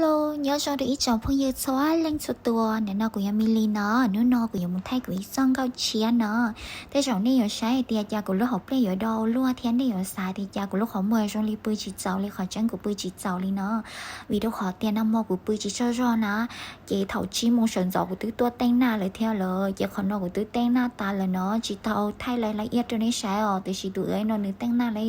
Nyob zoo rau ib tsoom phooj ywg txhua leej txhua tus, nim no kuv yog Mili no, hnub no kuv yuav mus thaij kuv ib txoj nkauj tshiab no. Tej zaum nej yuav saib tias cas kuv lub hauv plej yuav do ua luaj thiab nej yuav xav tias cas kuv lub qhov muag zoo li pw tsis txaus li, qhov tseeb kuv pw tsis txaus li no. Vim rau qhov tias nag hmo kuv pw tsis tsaug zog na, ces thaum tsib moos sawv ntxov kuv twb tuaj teej naj lawm thiab lawm, ces qhov no kuv twb teej naj tas lawm no, tsis tau thaij la iab rau nej saib os, tiam sis tus no nws teej naj la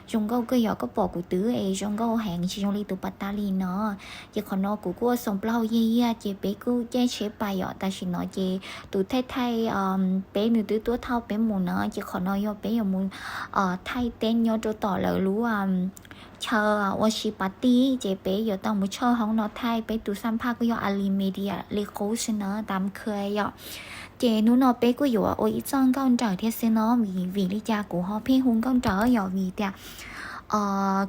zoo nkauj kawg, yog koj pom kuv twb es zoo nkauj heev tsis zoo li tus pas tas li no. Ces qhov no kuv kuj ua xoo plaub hau yiag yiag ces peb kuj caij tsheb pais yom, tam sim no ces tus thaij thaij peb nws twb tuaj thauj peb mus no, ces qhov no yog peb yuav mus thaij teb nyob rau tom lawv lub chaw ua si pas tij, ces peb yuav tau mus tshawj hoob no thaij. Peb tus xab phaj kuj yog Ali Media li qub xwb na, tam khw yom. Ces hnub no peb kuj yuav ua ib txoj nkauj nrawm thiab xwb no, vim, vim li cas kuv ho pheej hu nkauj nrawm yog vim tias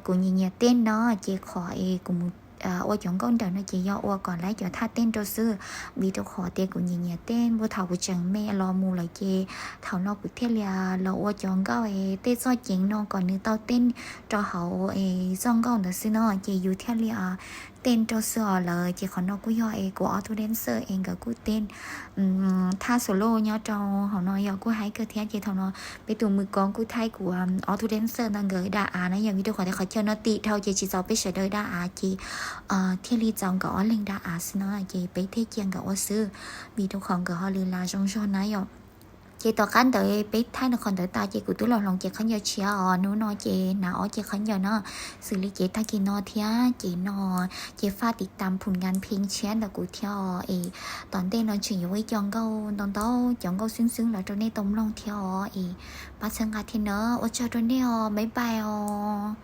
kuv nyiam nyiam tej no, ces qhov es kuv mus ua cov nkauj nrawm no ces yog ua kom laib cov thaj tej rau xwb, vim rau qhov tias kuv nyiam nyiam tej npua thaum kuv tseem me los mus lawm ces thaum no kuv thiaj li los ua cov nkauj es tej txoj ceev no kom nws tau tej rau hauv es txoj nkauj ntawd xwb no, ces yus thiaj li tej rau xwb os lawm. Ces qhov no kuj yog es kuv ob tug dancer es nkawd kuj tej thaj solo nyob rau hauv no yog kuj haib kawg thiab. Ces thaum no peb tus mus koob kuj thaij kuv ob tug dancer ntawd nkawd da av na, yog vim rau qhov tias qhov chaw no tim dhau ces tsis txaus peb sawv daws da av ces thiaj li txaus nkawd ob leeg da av xwb no, ces peb thiaj cia nkawd ua xwb, vim rau qhov nkawd ho li las zoo zog na yom. Ces tom qab ntawd peb thaij nws qhov ntawd tas ces kuv twb los hloov cev khaub ncaws tshiab os. Hnub no ces hnav ob cev khaub ncaws no xws li cev tag kis no thiab cev no, ces faj tiv tam phum nkas pheej tshiab ntawm kuv thiab os. Es tom ntej no tseem yuav ua ib co nkauj ntau ntau, cov nkauj xwb xwb los rau nej tau mloog thiab os. Es pab txhawb nqa thiab na, ua tsaug rau nej os, bye bye os.